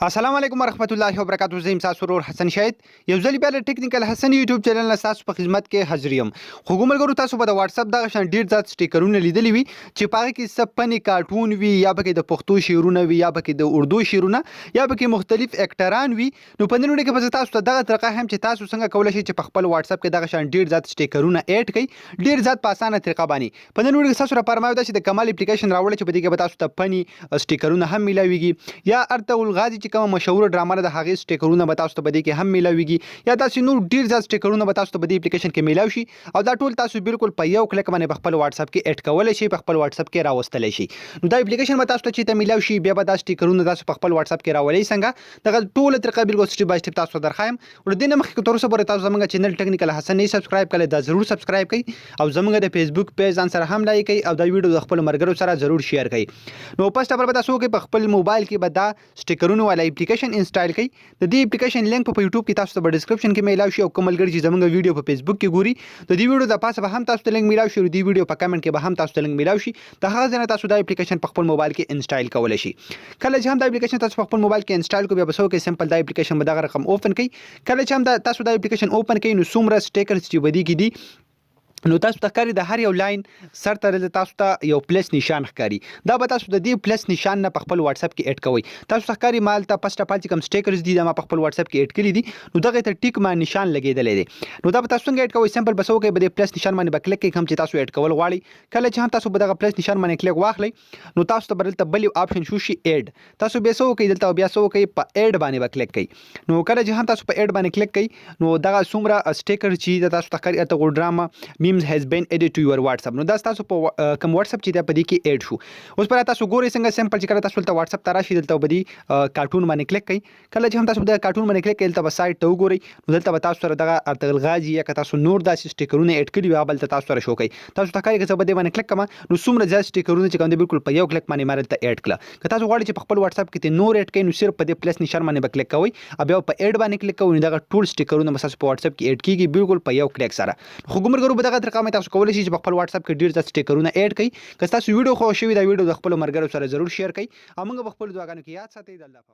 السلام علیکم ورحمت الله وبرکاته. زه یم ستاسو ورور حسن شاهد، یو ځل بیا له ټیکنیکل حسن یوټیوب چینل نه ستاسو په خدمت کې حاضر یم. خوږو ملګرو، تاسو به د واتساپ دغه شان ډیر زیات سټیکرونه لیدلي وي چې په هغه کې څه funny کارټون وي، یا پکې د پښتو شعرونه وي، یا پکې د اردو شعرونه، یا پکې مختلف اکټران وي. نو په نن ویډیو کې به زه تاسو ته دغه طریقه هم چې تاسو څنګه کولی شئ چې په خپل واتساپ کې دغه شان ډیر زیات سټیکرونه add کړئ، ډیر زیات په اسانه طریقه باندې. په نن ویډیو کې ستاسو لپاره ما دا چې د کمال اپلیکیشن راوړی چې په دې کې به تاسو ته funny سټیکرونه هم میلاویږي، یا ارطغرل غازي چې کومه مشهوره ډرامه ده، د هغې سټیکرونه به تاسو ته په دې کې هم میلاویږي، یا داسې نور ډیر زیات سټیکرونه به تاسو ته په دې اپلیکیشن کې میلاو شي. او دا ټول تاسو بالکل په یو کلیک باندې په خپل واتساپ کې add کولی شئ، په خپل واتساپ کې راوستلی شئ. نو دا اپلیکیشن به تاسو ته چې ته میلاو شي، بیا به دا سټیکرونه تاسو په خپل واتساپ کې راولئ څنګه، دغه ټوله طریقه بالکل step by step تاسو ته درښایم. له دې نه مخکې، تر اوسه پورې تاسو زموږ چینل ټیکنیکل حسن نه subscribe کړئ، دا ضرور subscribe کړئ او زموږ د فیسبوک پیج ځان سره هم like کړئ او دا ویډیو د خپل ملګرو سره ضرور share کړئ. نو first of all به تاسو کې په خپل موبایل کې به دا سټیکرونو والا اپلیکیشن install کړئ. د دې اپلیکیشن لینک په یوټیوب کې تاسو ته په description کې میلاو شي، او کوم ملګري چې زموږ ویډیو په فیسبوک کې ګوري، د دې ویډیو د پاسه به هم تاسو ته لینک میلاو شي او د ویډیو په کمنټ کې به هم تاسو ته لینک میلاو شي. د هغه ځای نه تاسو دا اپلیکیشن په خپل موبایل کې install کولی شئ. کله چې هم دا اپلیکیشن تاسو په خپل موبایل کې install کو، بیا به څه وکړئ؟ simple دا اپلیکیشن به دغه رقم open کړئ. کله چې هم دا تاسو دا اپلیکیشن open کړئ، نو څومره stickers چې په دې کې دي، نو تاسو ته ښکاري د هر یو line سر ته دلته تاسو ته یو plus نشان ښکاري. دا به تاسو د دې plus نشان نه په خپل واتساپ کې add کوئ. تاسو ته ښکاري ما هلته first of all چې کوم stickers دي، دا ما په خپل واتساپ کې add کړي دي. نو دغه ته tick ما نشان لګېدلی دی. نو دا به تاسو څنګه add کوئ؟ simple به څه وکړئ؟ په دې plus نشان باندې به کلیک کړئ، کوم چې تاسو add کول غواړئ. کله چې هم تاسو په دغه plus نشان باندې کلیک واخلئ، نو تاسو ته به دلته بل یو option شو شي، add. تاسو بیا څه وکړئ؟ دلته بیا څه وکړئ؟ په add باندې به کلیک کړئ. نو کله چې هم تاسو په add باندې کلیک کړئ، نو دغه څومره sticker چې د تاسو ته ښکاري، ارطغرل drama memes has been added to your WhatsApp. نو دا تاسو په کوم واتساپ چې دا په دې کې add شو. اوس پر تاسو ګورئ څنګه. simple چې کله تاسو دلته واتساپ ته راشئ، دلته به دې کارټون باندې کلیک کړئ. کله چې هم تاسو د کارټون باندې کلیک کړئ، دلته به سایت ته وګورئ. نو دلته به تاسو سره دغه ارطغرل غازي یا که تاسو نور داسې سټیکرونه add کړي وي، هغه دلته تاسو سره شو کوي. تاسو ته ښکاري که زه به دې باندې کلیک کړم، نو څومره زیات سټیکرونه چې کوم دي، بالکل په یو کلیک باندې ما دلته add کړه. که تاسو غواړئ چې په خپل واتساپ کې نور add کړئ، نو صرف په دې plus نشان باندې به کلیک کوئ او بیا په add باندې کلیک کوئ. نو دغه ټول سټیکرونه به تاسو په واتساپ کې add کیږي بالکل په یو کلیک سره. خو ملګرو، په دغه طریقه باندې تاسو کولی شئ چې په خپل واتساپ کې ډیر زیات سټیکرونه add کړئ. که تاسو ویډیو خوښ شوي، دا ویډیو د خپل ملګرو سره ضرور share کړئ او موږ په خپل دعاګانو کې یاد ساتئ. د الله په